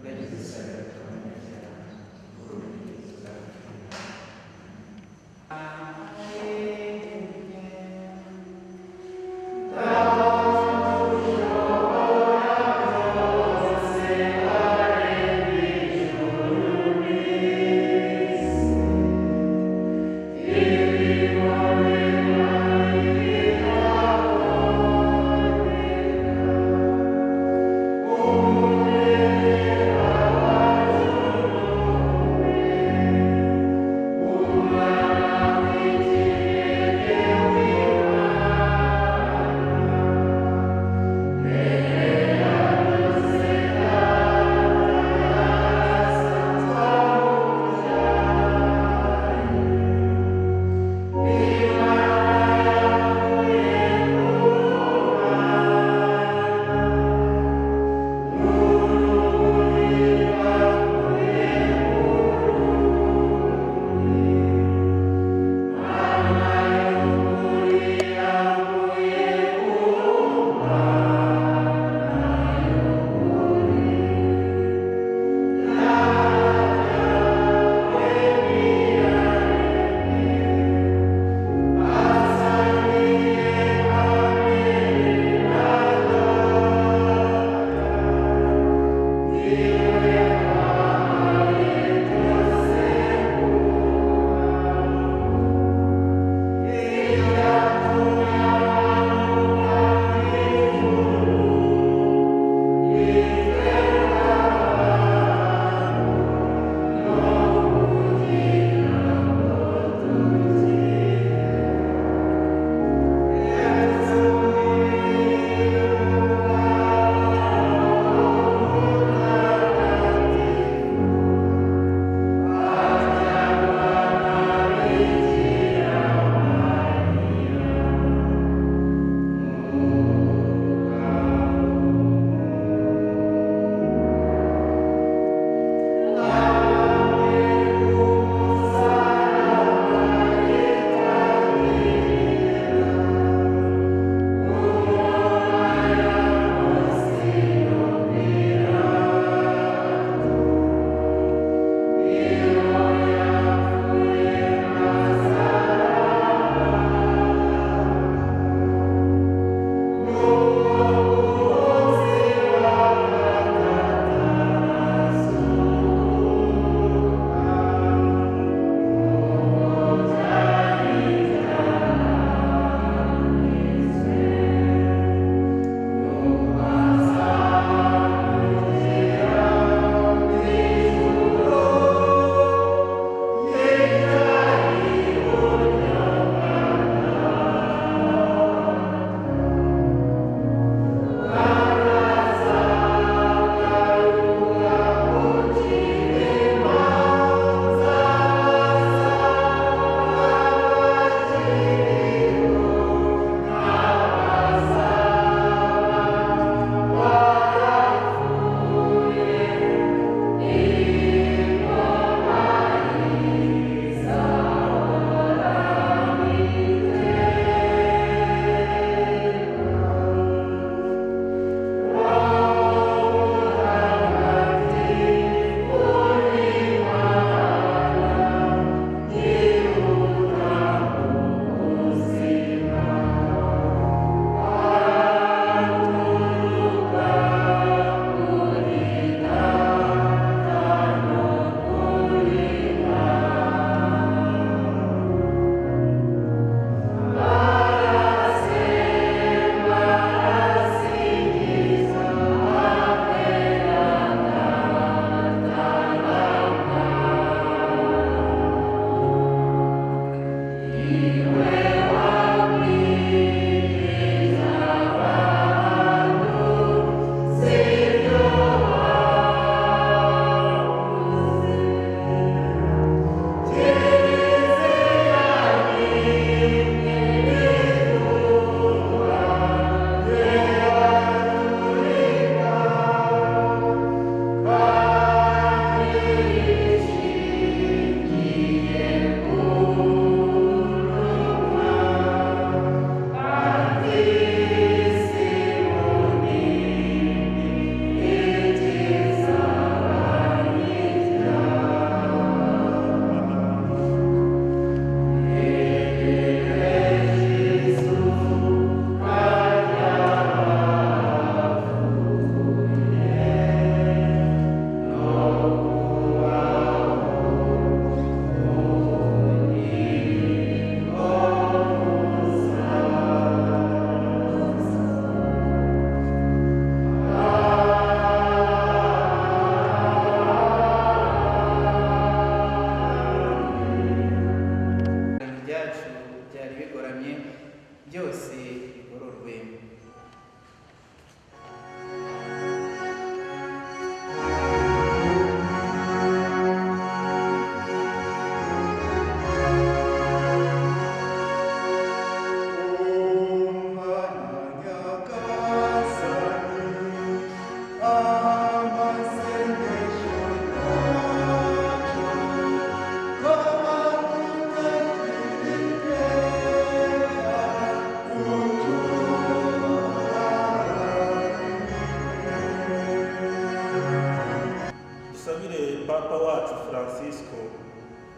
urajye udusabira tw'abanyabyaha, kuri ubu n'igihe tuzapfira. Amen.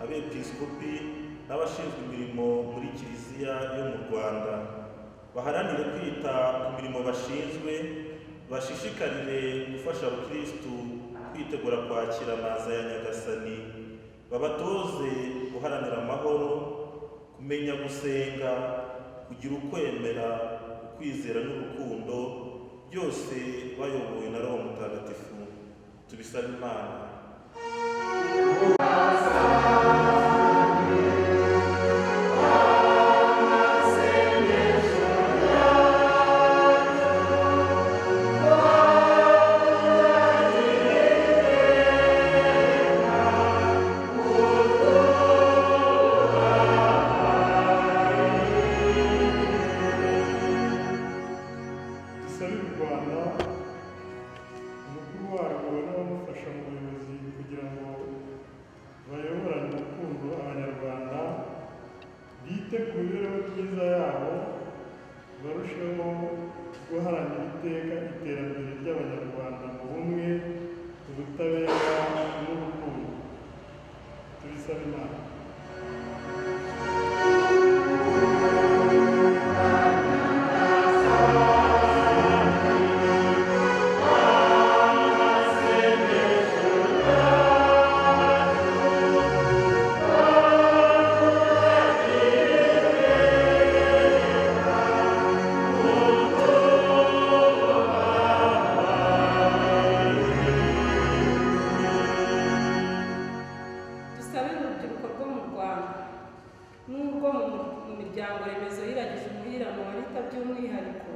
Abepiskopi n'abashinzwe imirimo muri Kiliziya yo mu Rwanda baharanire kwita ku mirimo bashinzwe, bashishikarire gufasha abakirisitu kwitegura kwakira amaza ya Nyagasani, babatoze guharanira amahoro, kumenya gusenga, kugira ukwemera, ukwizera n'urukundo, byose bayobowe na Roho Mutagatifu. Tubisabe Imana. Dusabire u Rwanda, umukuru warwo n'abamufasha mu buyobozi, kugira ngo bayoborane urukundo Abanyarwanda, bite ku mibereho myiza yabo, barusheho guharanira iteka iterambere ry'Abanyarwanda mu bumwe, ubutabera n'urukundo. Tubisabe Imana. Dusabire urubyiruko rwo mu Rwanda n'urwo mu miryango remezo yiragije umuhirano wa Leta by'umwihariko,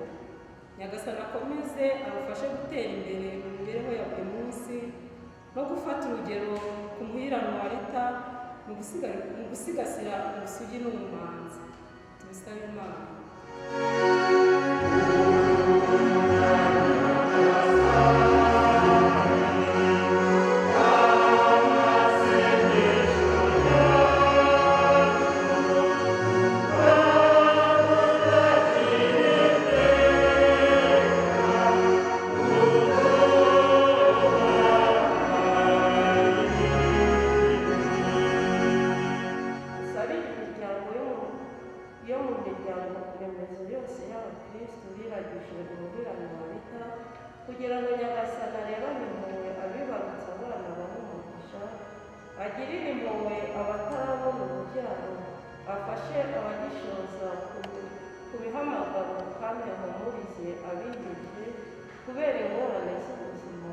Nyagasani akomeze arufashe gutera imbere mu mibereho ya buri munsi no gufata urugero ku muhirano wa Leta mu gusigasira ubusugi n'ubumanzi. Tubisabe Imana. Dusabire imiryango yo mu miryango remezo yose y'abakirisitu biragije umuhirano wa Leta, kugira ngo Nyagasani arebane impuhwe abibarutse abana bahe umugisha, agirire impuhwe abatarabona urubyaro, afashe abagishoza ku mihamagaro, kandi ahumurize abihebye kubera ingorane z'ubuzima,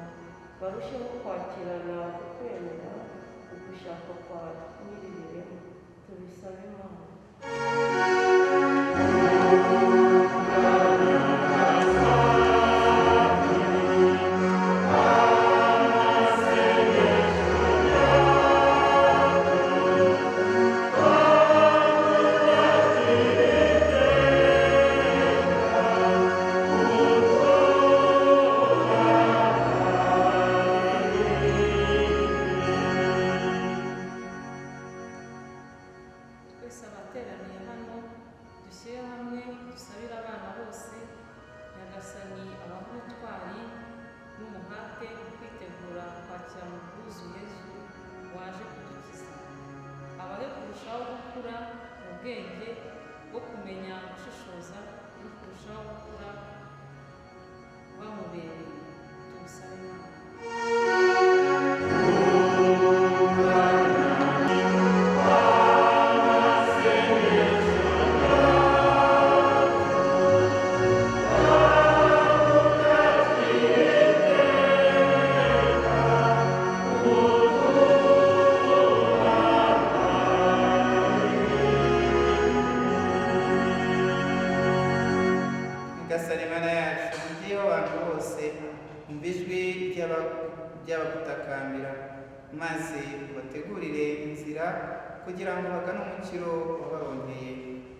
barusheho kwakirana ukwemera ugushaka kwa Nyir'ibiremwa. Tubisabe Imana. Twese abateraniye hano dushyire hamwe dusabire abana bose, Nyagasani abahe ubutwari n'umuhate mu kwitegura kwakira mu bwuzu Yezu waje kudukiza, abahe kurushaho gukura mu bwenge bwo kumenya gushishoza no kurushaho gukura bamubereye. Tubisabe Imana. Nyagasani Mana yacu, umubyeyi w'abantu bose, umva ijwi ry'abagutakambira, maze ubategurire inzira kugira ngo bagane umukiro wabaronkeye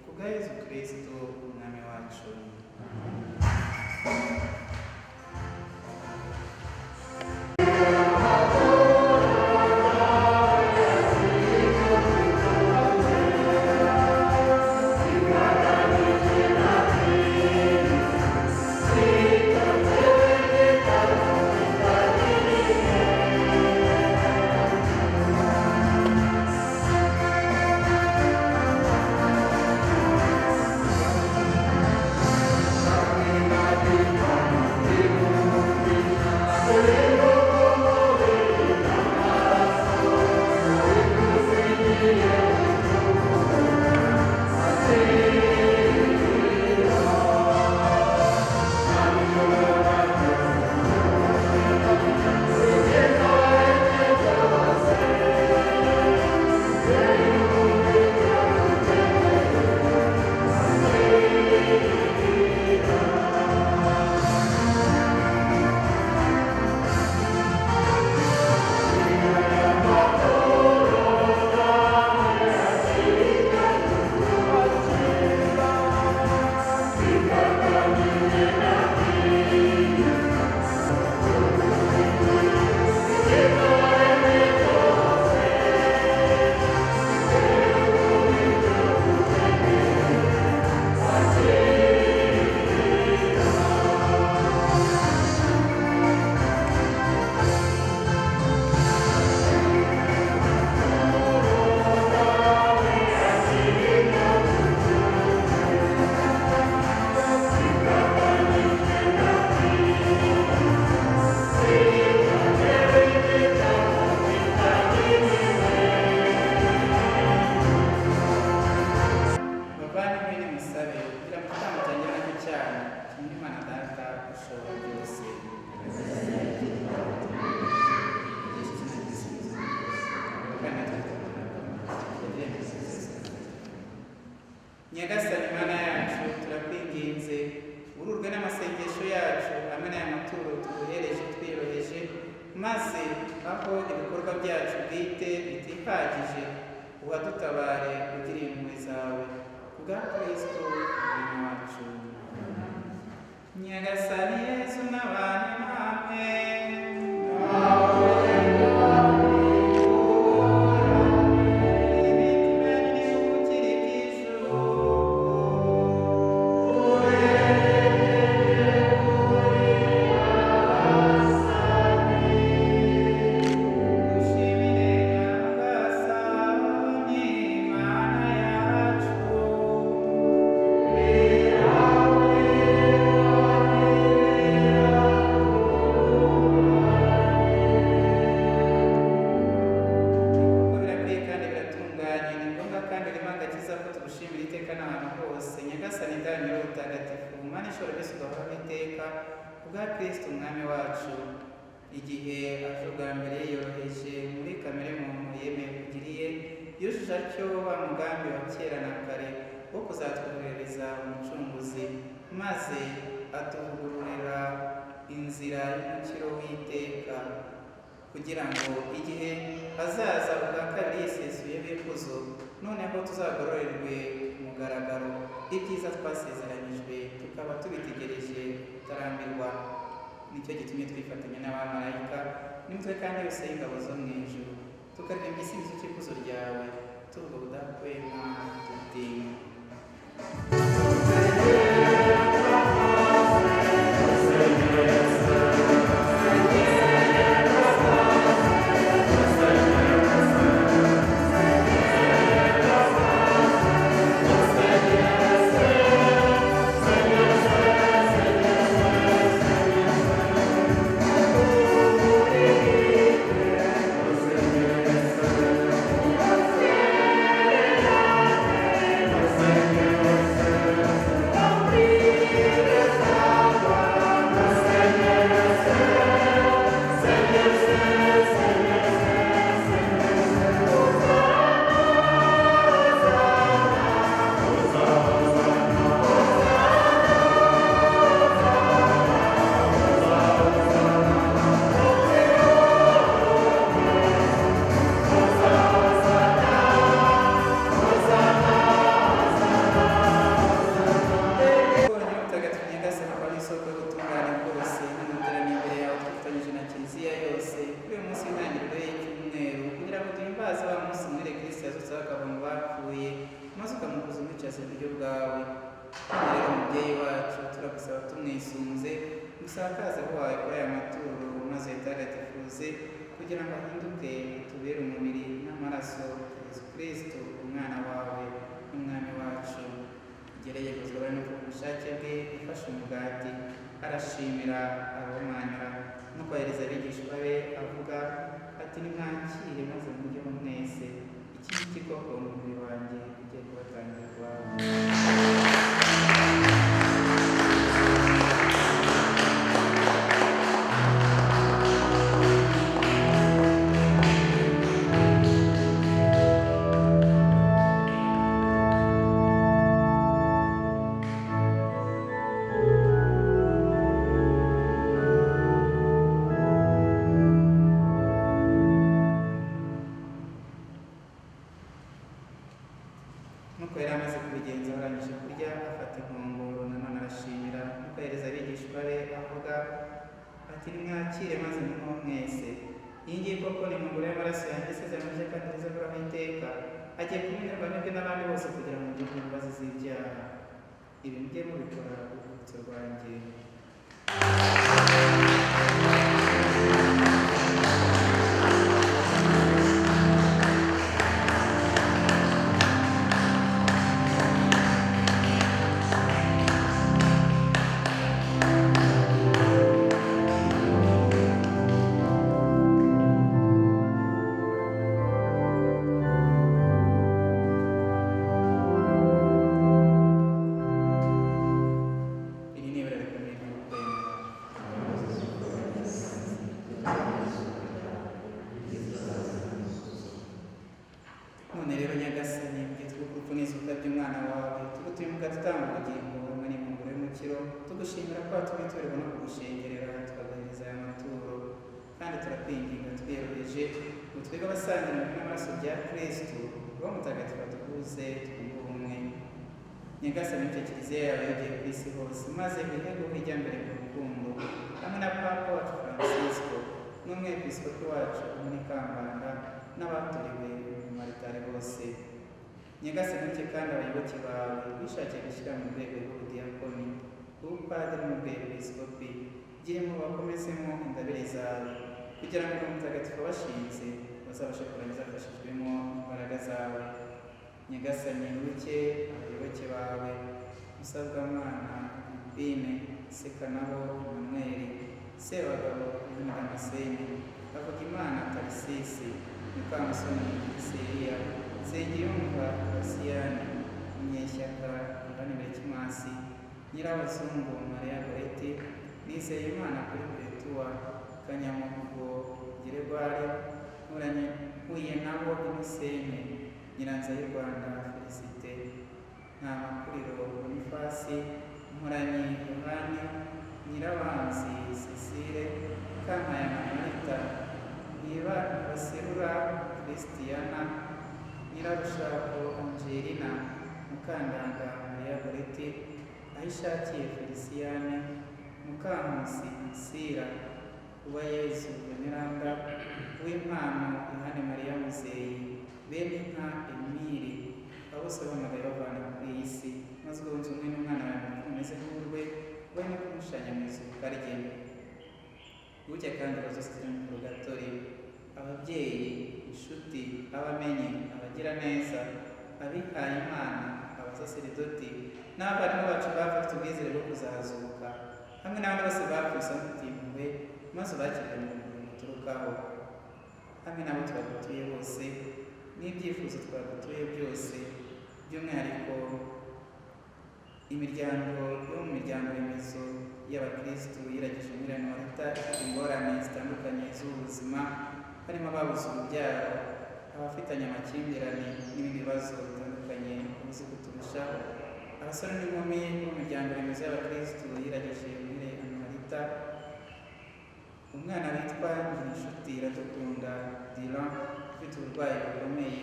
ku bwa Yezu Kristo Umwami wacu. Thank Maze aho ibikorwa byacu bwite bitihagije, uhadutabare ugira impuhwe zawe, kubwa Kristo Umwami wacu. Nyagasani Yezu n'abane namwe. Imitima n'ibihukire by'ijuru. Dushimire Nyagasani Imana yacu. Kuko birakwiye kandi biratunganye, ni ngombwa kandi birimo agakiza ko tugushimira iteka n'ahantu hose. Nyagasani Dawe Nyir'ubutagatifu, Mana ishobora byose ugahoraho iteka, kubwa Kristo Umwami wacu. Igihe aje ubwa mbere yiyoroheje muri kamere muntu yemeye kugiriye, yujuje atyo wa mugambi wa kera na kare wo kuzatwoherereza Umucunguzi, maze atuvugururira inzira y'umukiro w'iteka, kugira ngo igihe azaza ubwa kabiri yisesuye b'ikuzo, noneho tuzagororerwe ku mugaragaro ibyiza twasezeranyijwe, tukaba tubitegereje kutarambirwa. Nicyo gitumye twifatanya n'abamarayika n'imitwe kandi yose y'ingabo zo mu ijuru, tukaririmba igisingizo cy'ikuzo ryawe, tuvuga ubudahwema tuti: Mutagatifu Nyagasani, akaba ari isoko y'ubutungane bwose, n'umuteraniye imbere yawe twifatanyije na Kiliziya yose kuri uyu munsi w'intangiriro y'icyumweru, kugira ngo duhimbaze wa munsi mwere Kristo yazutse akava mu bapfuye, maze ukamukuza umwicaze iburyo bwawe. None rero mubyeyi wacu, turagusaba tumwisunze, musakaze wawe kuri aya maturo, maze uyatagatifuze kugira ngo ahinduke atubere umubiri n'amaraso ya Yezu Kristo, umwana wawe n'umwami wacu. Gereye kuzwa no ku bushake bwe, yafashe umugati, arashimira, arawumanyura, no kohereza abigishwa be avuga ati: nimwakire maze mujyeho mwese, iki ngiki koko ni umubiri wanjye ugiye kubatangirwa. Nuko yari amaze kubigenza, barangije kurya, afata inkongoro, nanone arashimira, nuko ahereza abigishwa be avuga ati: nimwakire maze munyweho mwese, iyi ngiyi koko ni inkongoro y'amaraso yanjye isezerano kandi rizahoraho iteka, agiye kumenerwa mwebwe n'abandi bose kugira ngo mugire imbabazi z'ibyaha. Ibi mujye mubikora urwibutso rwanjye. Iri ni ibara rikomeye ry'ukwemera. Turakwinginga twiyoroheje ngo twebwe abasangira umubiri n'amaraso bya Kristu, Roho Mutagatifu aduhuze twunge ubumwe. Nyagasani, icyo Kiliziya yawe yogeye ku isi hose, maze ihe guhora ijya mbere mu rukundo, hamwe na Papa wacu Francisco n'umwepiskopi wacu Kambanda n'abatorewe mu maritari bose. Nyagasani, bityo kandi abayoboke bawe bishakiye gushyira mu rwego rw'ubudiyakoni, ubupadiri n'ubwepiskopi, girimo bakomezemo ingabire zawe, kugira ngo Mutagatifu wabashinze bazabashe kurangiza bafashijwemo imbaraga zawe. Nyagasani, wibuke abayoboke bawe Musabwamana Agripine, Sekanabo Emmanuel, Sebagabo Yohani Damascene, Havugimana Tarisisi, Mukamusoni Siriya, Nsengiyumva Kasiyani, Munyeshyaka Yohani Berchmasi, Nyirabazungu Maria Goreti, Nizeyimana Perpetua, Kanyamuhugo Geregwari, Nkuyenabo Innocent, Nyiranza y'u Rwanda Felicite, Ntamakuriro Bonifasi, Mporanyi Yohani, Nyirabanzi Cecile, Kampayana Marita, Ntibaserura Christiana, Nyirarushako Angelina, Mukandanga Maria Goreti, Ahishakiye Feliciyane, Mukankusi Ansira, Uwayezu Veneranda, Uwimpano Yohani Mariya Muzeyi, Beninka Emile, abo bose bahamagaye bavana kuri iyi si, maze ubwo umwe n'umwana wawe mukuru umeze nk'urwe, we no kumushushanya mu izuka rye. Bucya kandi zose ziri mu purugatori, ababyeyi, inshuti, abamenyi, abagiraneza, abihaye Imana, abasaseridoti n'abavandimwe bacu bafite ubwizere bwo kuzazuka, hamwe n'abandi bose bapfuye usanga impuhwe, maze ubakirire mu murimo uturukaho. Hamwe n'abo twagutuye bose n'ibyifuzo twagutuye byose, by'umwihariko imiryango yo mu miryango remezo y'abakristu yiragije umwirane wa Leta ifite ingorane zitandukanye z'ubuzima, harimo ababuze urubyaro, abafitanye amakimbirane n'ibindi bibazo bitandukanye uzi kuturusha, abasore n'inkumi bo mu miryango remezo y'abakristu yiragije umwirane wa Leta, umwana witwa Ngirinshuti Iradukunda Dylan ufite uburwayi bukomeye.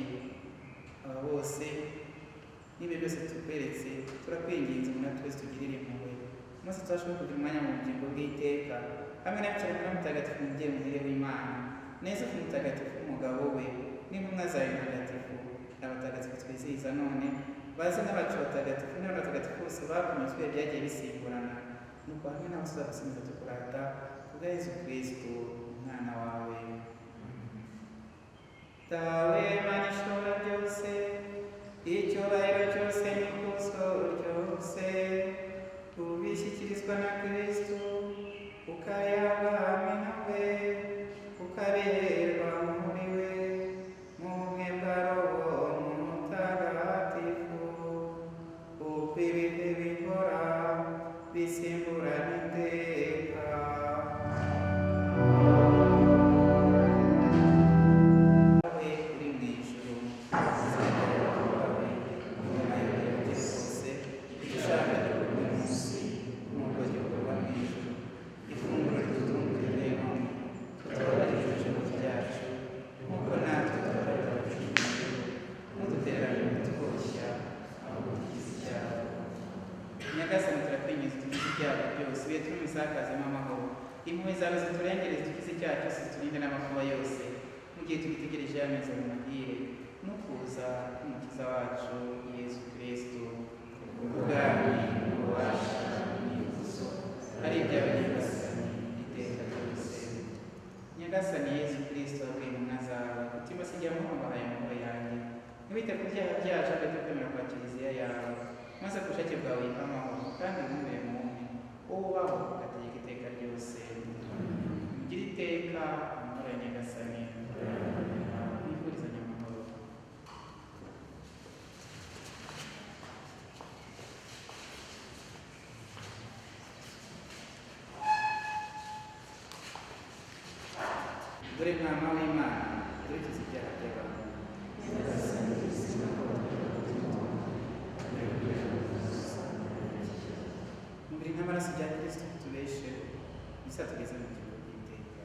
Aba bose n'ibyo byose tukweretse, turakwinginze ngo natwe twese tugirire impuhwe, maze tubashe kugira umwanya mu bugingo bw'iteka hamwe na Bikira Mariya Mutagatifu umubyeyi muhire w'Imana, na Yozefu Mutagatifu umugabo we, n'intumwa zawe ntagatifu, abatagatifu twizihiza none, baze n'abacu batagatifu n'abandi batagatifu bose bakomejwe byagiye bisimburana, nuko hamwe nabo tuzagusingiza tukurata kubwa Yezu Kristu umwana wawe. Dawe Mana ishobora byose, icyubahiro cyose n'ikuzo ryose ubishyikirizwa na Kristu, ukayahabwa hamwe nawe, ukaberwa muri we, mu bumwe bwa Roho Mutagatifu, uko ibihe bihora bisimburana iteka. Uri mu ijuru, Nyagasani, turakwinginze utugize ibyago byose, ibihe turi musakazemo amahoro, impuhwe zawe ziturengere, zidukize icyaha cyose, ziturinde n'amakuba yose, mu gihe tugitegereje amezi mu mahire no kuza k'Umukiza wacu Yezu Kristu. Ubwami, ububasha n'ikuzo ari ibyawe Nyagasani iteka ryose. Nyagasani Yezu Kristu, wabwiye intumwa zawe uti mbasigiye amahoro, mbahaye amahoro yanjye, ntiwite ku byaha byacu, ahubwo kwemera kwa Kiliziya yawe, maze ku bushake bwawe yihe amahoro kandi ntumbere mu bumwe, wowe ubaho ugategeka iteka ryose. Mugire iteka amahoro ya Nyagasani. Mwifurizanye amahoro. Dore Ntama w'Imana, dore ukiza ibyaha by'abantu. Umubiri n'amaraso bya Kristo tubesheho, bizatugeze mu bugingo bw'iteka.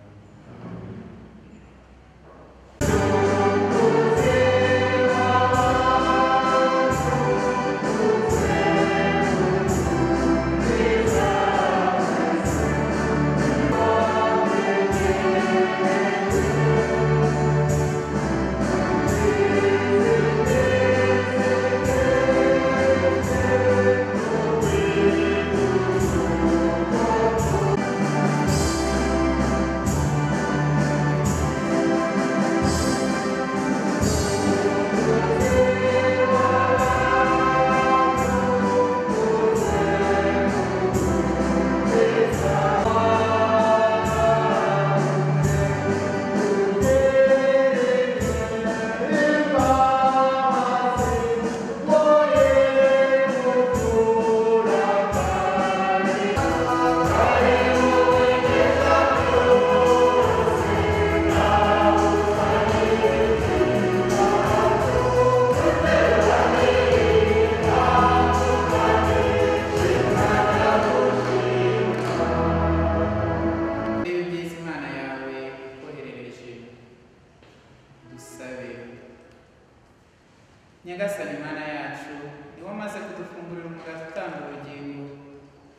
Nyagasani Mana yacu, niwe umaze kudufungurira umugati utanga ubugingo.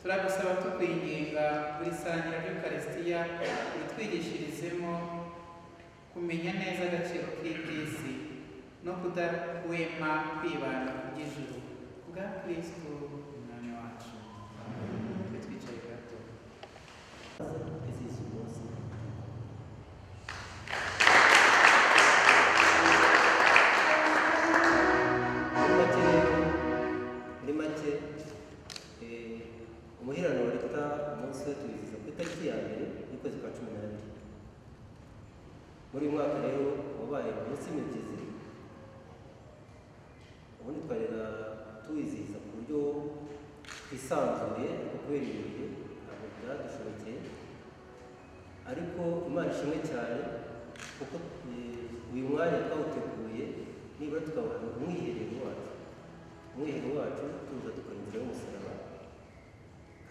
Turagusaba tukwinginga buri sangira ry'Ukarisitiya ritwigishirizemo kumenya neza agaciro k'iby'isi no kudahwema kwibanda ku by'ijuru, kubwa Kristo Umwami wacu. Twe twicaye gato. Twizihiza umunsi. Muri make rero, muri make, umuhiraniro wa Rita umunsi we tuwizihiza ku itariki ya 1 y'ukwezi kwa 12. Muri uyu mwaka rero wabaye umunsi w'imibyizi, ubundi twajyaga tuwizihiza ku buryo twisanzuye, ariko kubera ibihe ntabwo byadushobokeye. Ariko Imana ishimwe cyane kuko uyu mwanya twawuteguye nibura tukabona umwiherero wacu, umwiherero wacu tuza dukora inzira y'umusaraba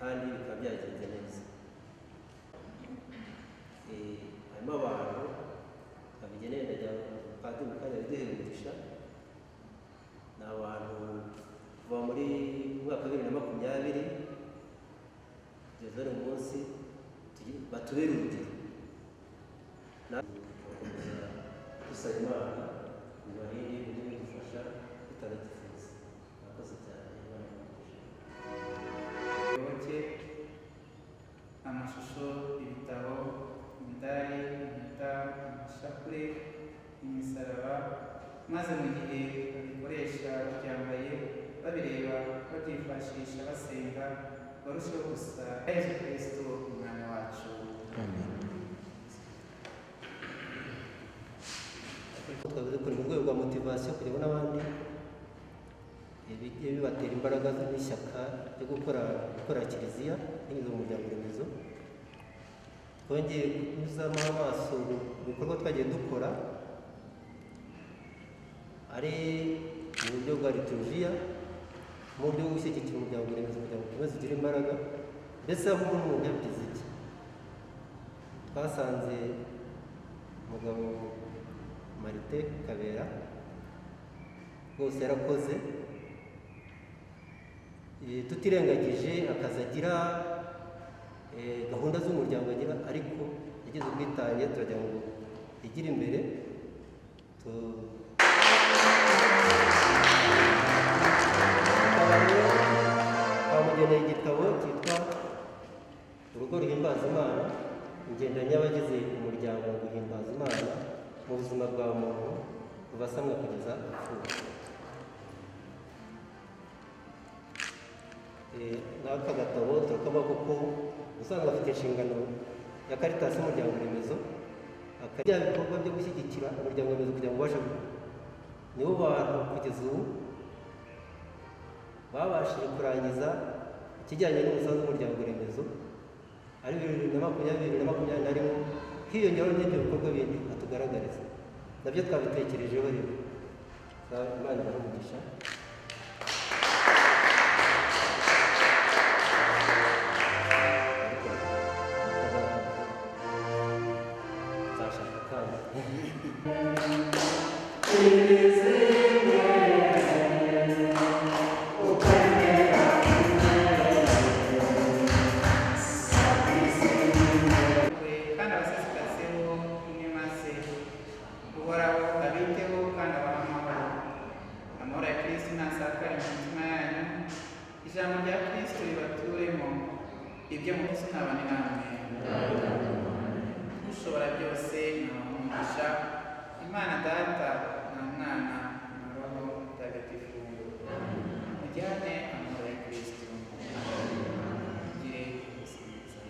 kandi bikaba byagenze neza. Harimo abantu babigeneye, ndajya padiri mu kanya biduhe umugisha. Ni abantu kuva muri mwaka wa 2020 kugeza uyu munsi batubera urugero. Gukomeza dusaba Imana ibarinde ibyo bidufasha bitagatifuza. Murakoze cyane, Imana ibahe. Abayoboke, amashusho, ibitabo, imidari, impeta, amashapure, imisaraba, maze mu gihe babikoresha babyambaye, babireba, babyifashisha basenga, barusheho gusa Yezu Kristo Umwami wacu. Twavuze ko ni mu rwego rwa motivation kugira ngo n'abandi bijye bibatera imbaraga n'ishyaka ryo gukora kiliziya binyuze mu muryango remezo. Twongeye kunyuzamo amaso mu bikorwa twagiye dukora ari mu buryo bwa liturujia, mu buryo bwo gushyigikira umuryango remezo kugira ngo ukomeze ugire imbaraga, mbese aho ubona umuntu yabigize iki. Twasanze umugabo Marite Kabera rwose yarakoze, tutirengagije akazi agira, gahunda z'umuryango agira, ariko yagize ubwitange, turagira ngo igire imbere. Twamugeneye igitabo cyitwa Urugo Ruhimbaza Imana, ingendanye y'abagize umuryango mu guhimbaza Imana mu buzima bwa muntu kuva asamwa kugeza apfuye. N'aka gatabo turakaba kuko usanga afite inshingano ya Caritas y'umuryango remezo, akajya ibikorwa byo gushyigikira umuryango remezo kugira ngo ubashe gukura. Nibo bantu kugeza ubu babashije kurangiza ikijyanye n'umusanzu w'umuryango remezo ari 2020 na 2021, hiyongeraho n'ibyo bikorwa bindi atugaragariza, nabyo twabitekerejeho rero. Imana ibahe umugisha. Nzashaka kamba. Kandi abasesekazeho inema ze. Uhoraho abiteho kandi abahe amahoro. Amahoro ya Kristo ntasakare mu mitima yanyu, ijambo rya Kristo ribaturemo, ibyo mukoze ntabane namwe. Ushobora byose nabahe umugisha, Imana Data na Mwana na Roho Mutagatifu. Mujyane amahoro ya Kristo. Mugire ubuzima bwiza.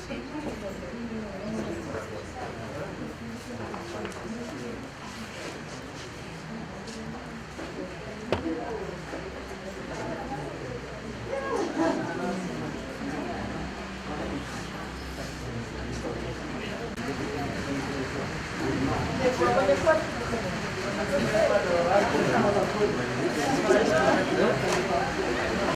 Thank you. Thank you.